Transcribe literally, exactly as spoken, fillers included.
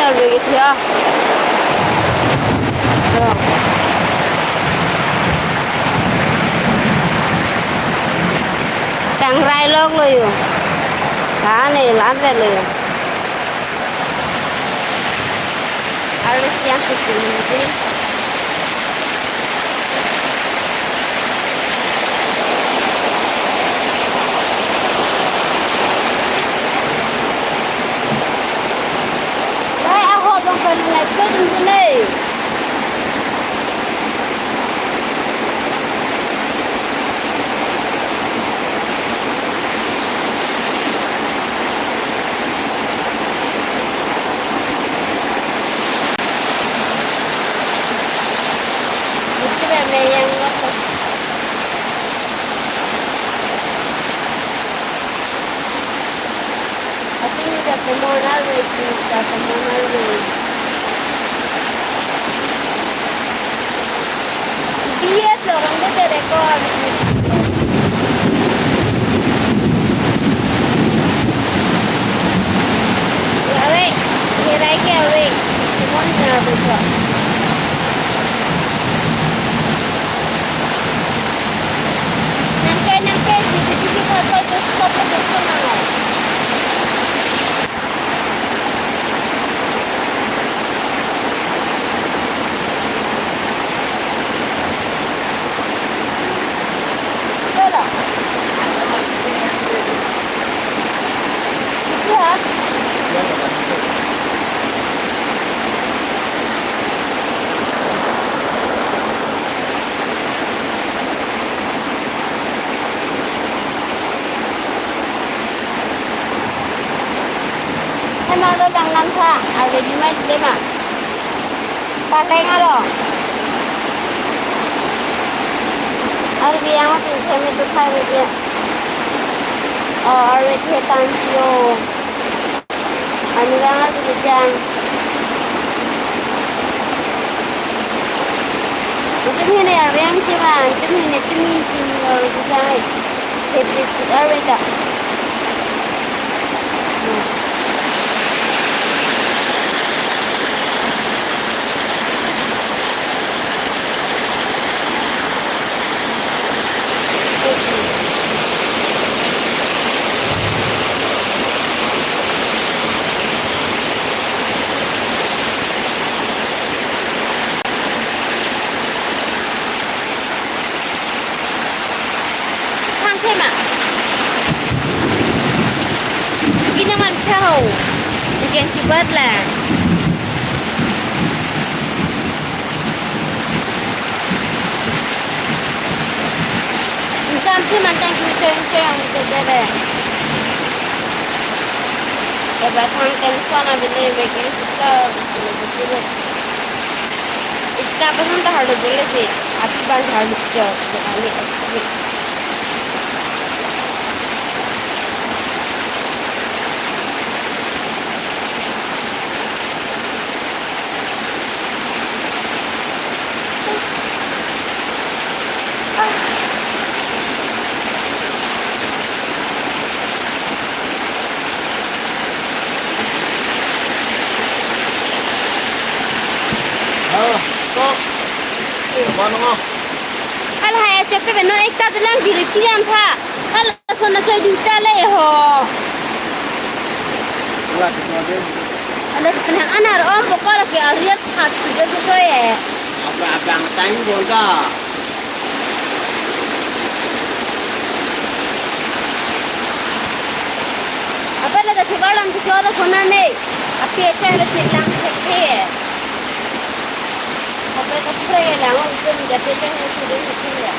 Lagi dia. Tangrai lok lo yo. Kane lam lo yo. Harus yang kecil mungkin. Hai, ahok long kan nai, plot dun dun nai. Isi ba meyang lo. I think you got the more narrow, you got the more narrow. Yes, lo, ang ganda record. Away, hirai ke away. Simon na buka. Nangkai, nangkai, di, di, di, di, di, di, stop, stop, stop, stop. Hemar lo lang lang tha, already mai le ma. Pakai ngalo. Arbi yang tu kami tu khai le dia. Oh, already tan yo. Anu lang atu kejang. Itu ini yang yang cuma, itu ini, itu ini, itu ini, itu ini. Hep hep sut arve ta. Thang the ma. Kina man thao. Ikan chubat la. Sam si man tang kini teng teng te debe. Eba thang teng sana bini bagi suka. Iska pasan ta hardo bole si, api ban hardo jo, jo kami api. Ah, stop. Mana? Hala hai achope beno ekta dolang jiri piyam tha. Hala sona choi duta le ho. Wala, wala. Hala penang anar om bokol ke ariat hat sudah sesuai eh. Apa abang tang bonda? Apa lada kibalang kichoro kona ne? Api acha le silang sekhe. Apa ka pura ya lang, itu menjadi kan itu dia.